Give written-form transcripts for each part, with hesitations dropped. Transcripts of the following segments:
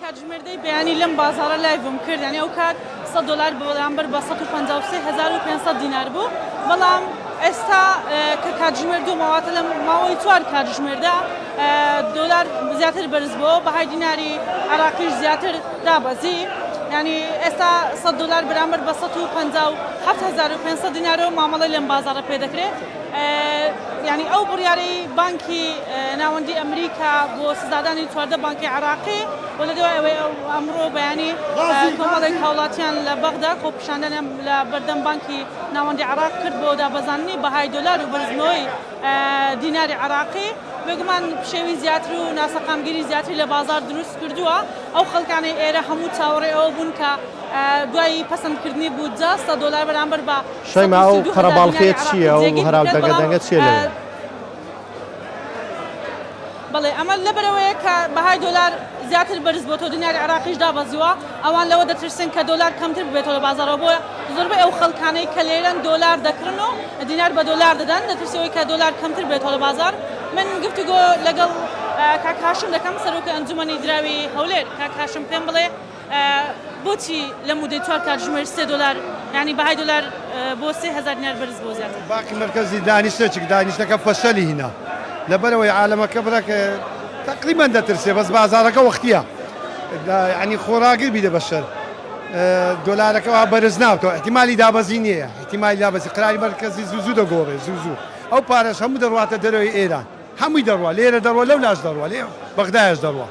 کاتژمێر دەی بەیانی لەم بازاڕە لایڤم کرد یانی ئەو کات 100 دۆلار بەرامبەر بە 153500 دینار بوو بەڵام ئێستا کە کاتژمێر دوو ماواتە لە ماوەی چوار کاتژمێردا دۆلار زیاتر بەرز بۆ بەهای دیناری عراقیش زیاتر دابەزی ینی ئێستا 100 دلار بەرامبەر بە 157500 دینارەوە مامەڵی لەم بازاڕە پێ دەکرێت یانی ئەو بڕیارەی بانکی ناوەندی ئەمریکا بۆ سزادانی 14 بانکی عراقی و لە دوای ئەوەی ئەو ئەمڕۆ بەیانی کۆمەڵێک هاوڵاتیان لە بەغدا خۆپیشاندانیان لە بەردەم بانکی ناوەندی عراق کرد بۆ دابەزاندنی بەهای دۆلار و بەرزبوونەوەی دیناری عراقی بێگومان پشێوی زیاتر و ناسەقامگیری زیاتری لە بازار دروست کردووە ئەو خەڵکانەی ئێرە هەموو چاوەڕێ ئەوە بوون کە دوای پەسەندکردنی بودجە 100 دۆلار بەرامبەر بە شەیما ئەو قەرەباڵخیە چییە ئەو هەراو دەنگە دەنگە چییە لەوێ؟ بەڵێ ئەمە لەبەرەوەیە کە بەهای دۆلار زیاتر بەرز بۆتەوە دیناری عێراقیش دابەزیوە ئەوان لەوە دەترسن کە دۆلار کەمتر ببێتەوە لە بازاڕەوە بۆیە زۆربەی ئەو خەڵکانەی کە لێرەن دۆلار دەکڕن و دینار بە دۆلار دەدەن دەترسەوەی کە دۆلار کەمتر بێتەوە لە بازاڕ من گفتوگۆ لەگەڵ کاک هاشم دەکەم سەرۆکی ئەنجومەنی دراوی هەولێر کاک هاشم پێم بڵێ بۆچی لە مودەی چوار کاتژمێر سێ دۆلار یانی بەهای دۆلار بۆ 3000 دینار بەرز بۆ زیاتر؟ بانکی مەرکەزی دانیشتەچک دانیشتەکە فەشەلی هینا لەبەرئەوەی عالەمەکە برەک تەقریبەن دەترسێ بەس بازاڕەکە وەختیە یعنی خۆراگر بیدە بەشەر دۆلارەکە وا بەرز نابتەوە احتیمالی دابەزی نییە احتیمالی دابەزی قراری مەرکەزی زوو زوو دەگۆڕێ زوو زوو ئەو پارەش هەموو دەڕواتە دەرەوەی ئێران هەمووی دەڕوا لێرە دەڕوا لەو لاش دەڕوا لێ بەغدایش دەڕوا.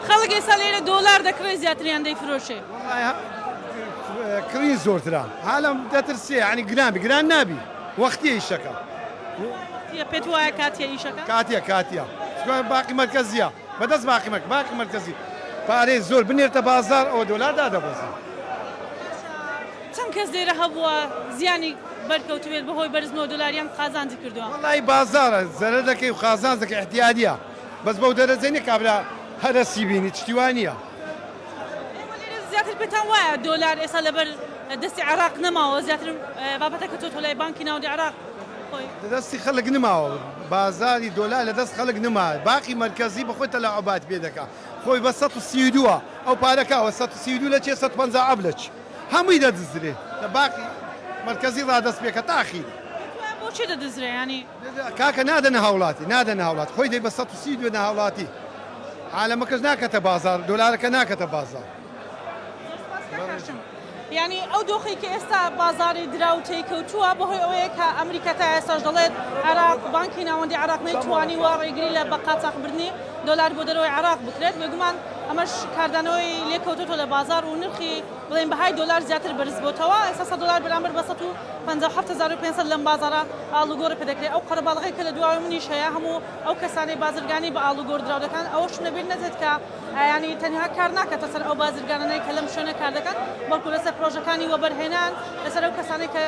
خەڵک ئێستا لێرە دۆلار دەکڕێ زیاتر یان دەیفرۆشێ؟ کڕین زۆرترە عالەم دەترسێ یانی گران بی گران نابی وەختیە ئیشەکە. وەختیە پێت وایە کاتیە ئیشەکە؟ کاتیە کاتیە چونکە باقی مەرکەزیە بەدەست باقی مەرکەزی باقی مەرکەزی پارەی زۆر بنێرتە بازاڕ ئەوە دۆلار دادەبەزێ. چەند کەس لێرە هەبووە زیانی بەرکەوتبێت بەهۆی بەرزبوونەوە دۆلار یان قازانجی کردووە؟ وەڵایی بازاڕە زەرەر دەکەی و قازانج دەکەی ئیعتیادیە بەس بەو دەرەجەی نیە کابرا هەرەسی بینی شتی وا نیە. ئێوە لێرە زیاتر پێتان وایە دۆلار ئێستا لەبەر دەستی عێراق نەماوە زیاتر بابەتەکە چۆتە لای بانکی ناوەندی عێراق خۆی؟ لە دەستی خەلک نماوە بازاری دۆلار لە دەست خەلک نما باقی مەرکەزی بەخۆی تەلاعوبات پێ دەکا خۆی بە 132 ئەو پارە کاوە 132 لە چێ 150 ئەب لە چ هەمووی دەدزرێ لە باقی مەرکەزی ڕادەست پێکە تا ئەخیری. پێت وایە بۆچی دەدزرێ یانی؟ کاکە نادەنە هاوڵاتی نادەنە هاوڵاتی خۆی دەی بە 132 دە هاوڵاتی عالەمەکەش ناکەتە بازاڕ دۆلارەکە ناکەتە بازاڕ. زۆر سوپاس کاک هاشم. یانی ئەو دۆخەی کە ئێستا بازاڕی دراو تێیکەوتووە بەهۆی ئەوەیە کە ئەمریکا تا ئێستاش دەڵێت عێراق بانکی ناوەندی عێراق نەیتوانیوە ڕێگری لە بە قاچاخبردنی دۆلار بۆ دەرەوەی عێراق بکرێت بێگومان ئەمەش کاردانەوەی لێکەوتۆتەوە لە بازاڕ و نرخی بڵێین بەهای دۆلار زیاتر بەرزبۆتەوە، ئێستا 100 دۆلار بەرامبەر بە 157500 لەم بازاڕە ئاڵوگۆڕی پێدەکرێت، ئەو قەرەباڵغەی کە لە دواوەی منیش هەیە هەموو ئەو کەسانەی بازرگانی بە ئاڵوگۆڕ دراو دەکەن، ئەوەشم لەبیر نەچێت کە یانی تەنها کار ناکاتە سەر ئەو بازرگانانەی کە لەم شوێنە کار دەکەن، بەڵکو لەسەر پرۆژەکانی وەبەرهێنان، لەسەر ئەو کەسانەی کە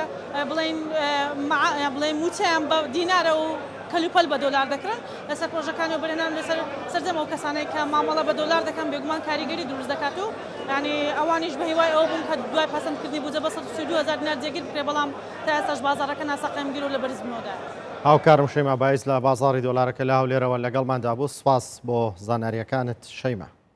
بڵێین بڵێین مووچەیان بە دینارە و کەلوپەل بە دۆلار دەکڕن، لەسەر پرۆژەکانی وەبەرهێنان لەسەر سەرجەم ئەو کەسانەی کە مامەڵە بە دۆلار دەکەن بێگومان کاریگەری دروست دەکات و یانی ئەوانیش بە هیوای ئەوە بوون کە دوای پەسەندکردنی بودجە بە 132 هەزار دینار جێگیر بکرێت، بەڵام تا ئێستاش بازاڕەکە ناسەقامگیر و لە بەرزبوونەوەدایە. هاوکارم شەیما بایز لە بازاڕی دۆلارەکە لە هەولێرەوە لەگەڵماندا بوو، سوپاس بۆ زانارییەکانت شەیما.